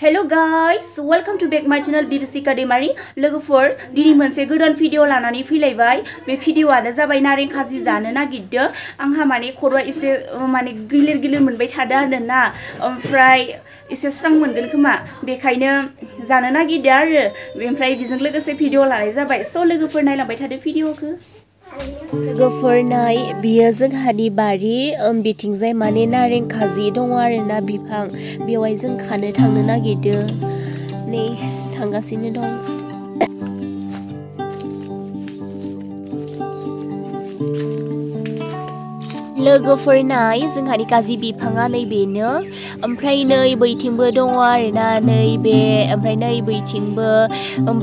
Hello guys, welcome to back my channel Bibisika daimary. लोगोफोर दिनै मोनसे गोदान भिडिअ लानानै फैलायबाय। बे भिडिअआनो जाबाय नारें खाजि जानो नागिरदो। आंहा माने खर'आ एसे माने गिलिर मोनबाय थादो आरोना। ओमफ्राय एसे स्रां मोनगोन खोमा। बेखायनो जानो नागिरदो आरो। ओमफ्राय बेजों लोगोसे भिडिअ लानाय जाबाय। स' लोगोफोर नायलांबाय थादो भिडिअखौ। लोगोफोर नाय बियो जोंहानि बारि बिथिंजाय माने नारें खाजि दङ आरोना बिफां बेवहाय जों खानो थांनो नागिरदों नै थांगासिनो दं। लोगोफोर नाय जोंहानि काजि बिफाङा नैबेनो ओमफ्राय नै बैथिंबो दङ आरोना नैबे ओमफ्राय नै बैथिंबो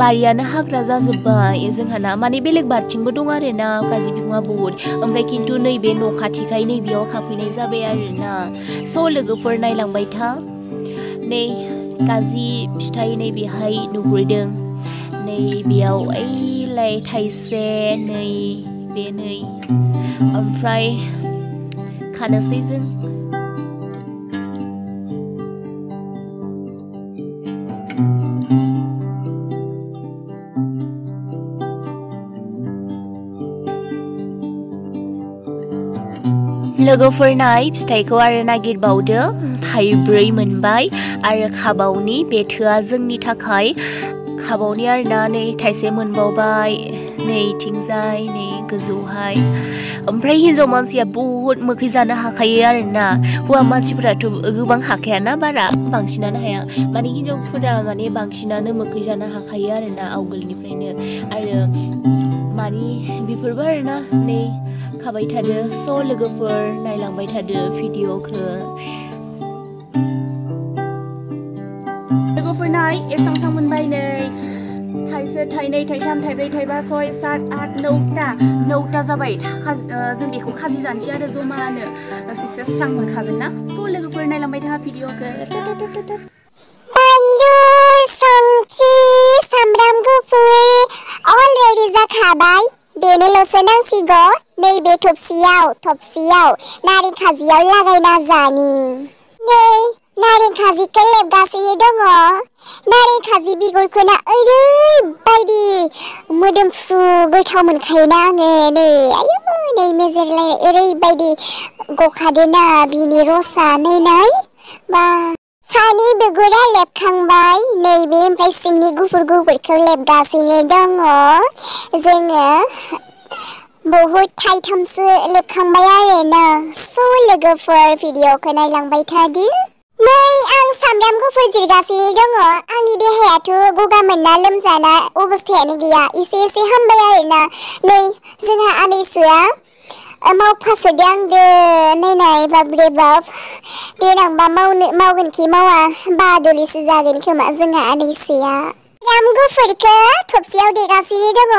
बारियानो हाग्रा जाजोब्बाय जोंहाना माने बेलेग बारथिंबो दं आरोना काजि बिफाङा बहुद ओमफ्राय खिन्थु नैबे न' खाथिखाय नैबेयाव खाफैनाय जाबाय आरोना। स' लोगोफोर नायलांबाय था नै काजि फिथाइ नैबेहाय नुहुरदों नै बेयाव ओइलाय थाइसे नै बे नै ओमफ्राय खानोसै जों। लोगोफोर नाय फिथाइखौ आरो नागिरबावदो थाइब्रै मोनबाय आरो खाबावनि बे थोआ जोंनि थाखाय खाबावनि आरोना नै थाइसे मोनबावबाय नैथिंजाय नै गोजौहाय ओमफ्राय हिन्जाव मानसिया बहुद मोखै जानो हाखायो आरोना हौवा मानसिफोराथ' गोबां हाखायाना बारा बांसिनानो हाया माने हिन्जावफोरा माने बांसिनानो मोखै जानो हाखायो आरोना आवगोलनिफ्रायनो आरो माने बेफोरबो आरोना नै खाबाय थादो। स' लोगोफोर नायलांबाय थादो भिडिअखौ। लोगोफोर नाय एसां मोनबाय नै थाइसे थाइनै थाइथाम थाइब्रै थाइबा सय सात आठ नौटा जाबाय। जों बेखौ खाजि जानोसै आरो जमानो एसे स्रां मोनखागोन ना। स' लोगोफोर नायलांबाय था भिडिअखौ। बानलु संख्रि सामब्राम गुफुर अलरेडि जाखाबाय बेनोल'सो नांसिगौ नैबे थबसियाव नारें खाजियाव लागायना जानि। नै नारें खाजिखौ लेबगासिनो दङ। नारें खाजि बिगुरखौना ओरैबायदि मोदोमफ्रु गोथाव मोनखायोना आङो नै आयु नै मेजेरलायनाय ओरैबायदि गखादोना बिनि रसा नाय बा सानि बिगुरा लेबखांबाय नैबे ओमफ्राय सिंनि गुफुरखौ लेबगासिनो दङ जोङो बहुद थाइथामसो लेबखांबाय आरोना। स' लोगोफोर भिडिअखौ नायलांबाय थादो। नै आं सामब्राम गुफुर जिरगासिनो दङ। आंनि देहायाथ' गगा मोनना लोमजाना अबस्थायानो गैया एसे हामबाय आरोना। नै जोंहा आनैसोआ मावफासोदों आंदो नायनाय बाब्रे बाब देनांबा मावगोनखि मावा बादलिसो जागोन खोमा जोंहा आनैसोआ। सामब्राम गुफुरखौ थबसियाव देगासिनो दङ।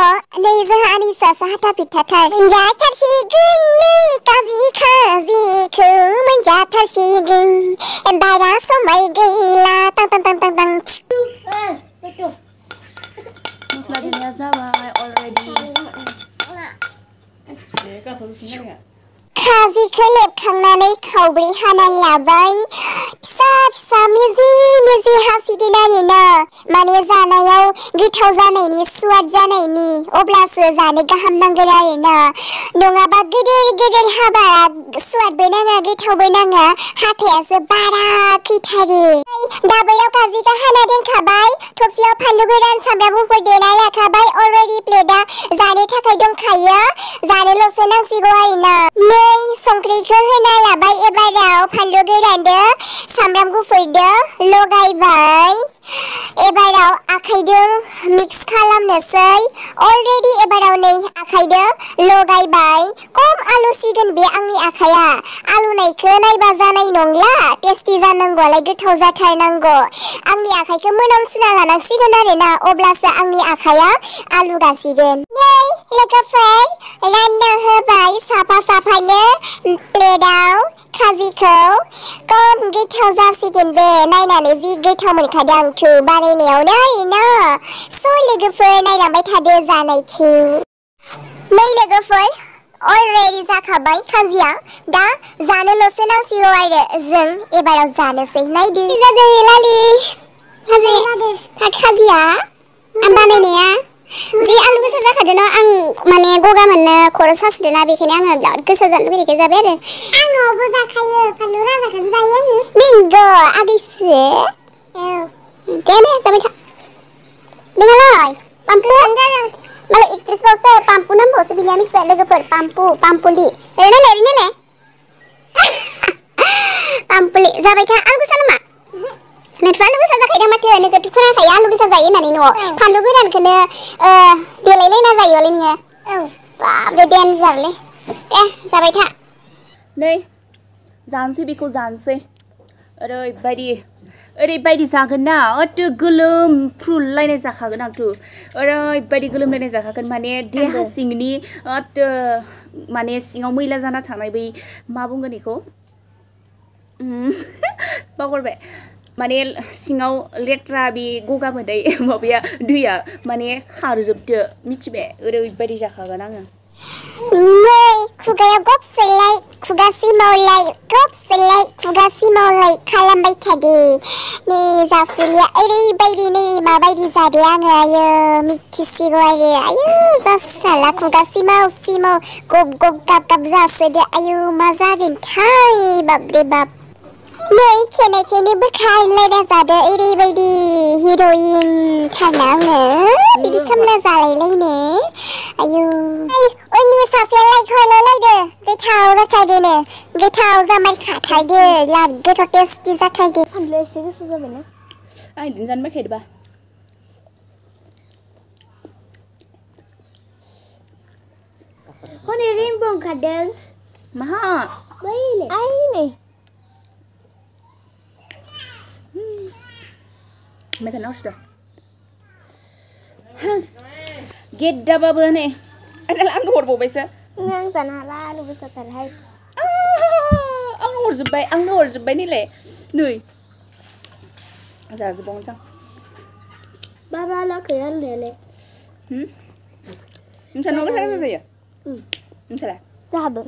नै जोंहा आनैसोआसो हाथा फिथाथार मोनजाथारसिगोन नै खाजिखौ मोनजाथारसिगोन बारा समाय गैला तां मस्ला देनाया जाबाय अलरेडि। खाजिखौ लेबखांनानै खावब्रै हाना लाबाय फिसा मिजि हासिगोन आरोना माने जानायाव गोथाव जानायनि सुवाद जानायनि अब्लासो जानो गाहाम नांगोन आरोना नङाबा गेदेर हाबा सुवादबो नाङा गोथावबो नाङा हाथायासो बारा खैथारो। दाबोराव खाजिखौ हाना दोनखाबाय थबसियाव फानलु गोरान सामब्राम गुफुर देना लाखाबाय अलरेडि प्लेटआ जानो थाखाय दंखायो जानोल'सो नांसिगौ आरोना। नै संख्रिखौ होना लाबाय एबाराव फानलु गोरानदो सामब्राम गुफुरदो लगायबाय एबाराव आखाइजों मिक्स खालामनोसै अलरेडि एबाराव नै आखाइजों लगायबाय खम आलुसिगोन बे आंनि आखाइया आलुनायखौ नायबा जानाय नंला टेस्टि जानांगौआलाय गोथाव जाथारनांगौ आंनि आखाइखौ मोनामसुना लानांसिगोन आरोना अब्लासो आंनि आखाइया आलु गासिगोन। नै लोगोफोर रानना होबाय साफानो प्लेटआव खाजिखौ खम गोथाव जासिगोन बे नायनानै जि गोथाव मोनखादों आंथ' बानायनायावनो आरोना। स' लोगोफोर नायलांबाय थादो जानायखौ। नै लोगोफोर अलरेडि जाखाबाय खाजिया दा जानोल'सो नांसिगौ आरो जों एबाराव जानोसै नायदो जादों लालि खाजिया आं बानायनाया जि आलु गोसा जाखादों न आं माने गगा मोननो खर' सासोदोंना बेखायनो आङो बिराद गोसा जानो लुबैनायखाय जाबाय आरो आं न'आवबो जाखायो फानलु राजाखौनो जायो आङो बिंगो आगैसो औ दे जाबाय था नोंहालाय पाम्पु मालाय एक्ट्रेसबावसो पाम्पु नामबावसो बिनिया मिथिबाय लोगोफोर पाम्पुलि ओरैनो पाम्पुलि जाबाय था आलु गोसा नामा नोंथ' आलु गोसा जाखायोदां माथो नोगोद खोनाखायो आलु गोसा जायो होननानै न'आव फानलु गोरानखौनो देलायलायना जायोलै नोङो औ बाब्रे डेन्जारलै दे जाबाय था नै जानोसै बेखौ जानोसै ओरैबायदि जागोन ना अत गोलोमफ्रुलायनाय जाखागोन आंथ' ओरैबायदि गोलोमलायनाय जाखागोन माने देहा सिंनि अत माने सिङाव मैला जाना थानाय बै मा बुंगोन बेखौ बावगारबाय माने सिङाव लेथ्रा बे गगा मोदै माबाया दैया माने खारजोबदो मिथिबाय ओरैबायदि जाखागोन आङो नै खुगायाव गबसोलाय खुगा सिमावलाय गबसोलाय खुगा सिमावलाय खालामबाय थादे नै जासुलिया ओरैबायदि नै माबायदि जादो आङो आयो मिथिसिगौ आयो जासाला खुगा सिमाव गब गाब जासोदो आयु मा जागोनथाय बाब्रे बाब नै खेने बोखारलायना जादो ओरैबायदि हिर'इन थारना आङो बिदि खामला जालायलायनो आयु उननि सासे लायख'लायलायदो गोथाव जाथारदोनो गोथाव जामाय खाथारदो लाब गोथाव टेस्टि जाथारदो फानलु एसे गोसा जाबायना आं इदिनो जानो बाखायोबा हनै रेनबो ओंखारदों माहा आइनै मेथाइ नावसोदा गेद्दाबाबो नै आंनो हरबावबायसो आं जानो हाला आलु गोसाथारहाय आंनो हरजोब्बाय नैलाय नै जाजोबबावनोसै आं बाबा लाखै आलुयालाय नोंसानाव गोसा जायो नोंसालाय जाहाबो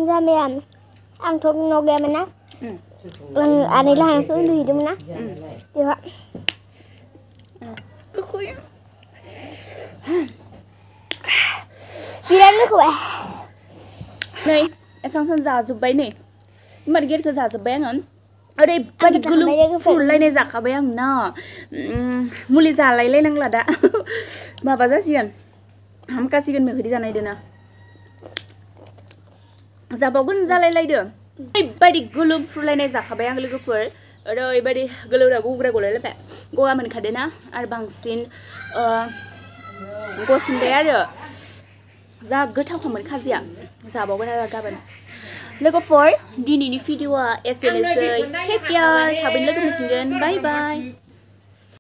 जामाया आंथ' न'आव गैयामोन ना आनै लाहानावसो उन्दुहैदोंमोन ना बेवहाय बिराद लुखौबाय नै एसांसन जाजोब्बाय नै इमान गेटखौ जाजोब्बाय आङो ओरैबायदि गोलोमफ्रुलायनाय जाखाबाय आं ना मुलि जालायलायनांला दा माबा जासिगोन हामखासिगोन मेखोदि जानायदो ना जाबावगोन जालायलायदो ओरैबायदि गोलोमफ्रुलायनाय जाखाबाय आं लोगोफोर ओरैबायदि गोलोमदा गुग्रा गलायलायबाय गगा मोनखादो ना आरो बांसिन गसिनबाय आरो जा गोथावखामोन खाजिया जाबावगोन आरो गाबोन लोगोफोर दिनैनि भिडिअआ एसेनोसै टेक केयार थाबैनो लोगो मोनफिनगोन बाय बाय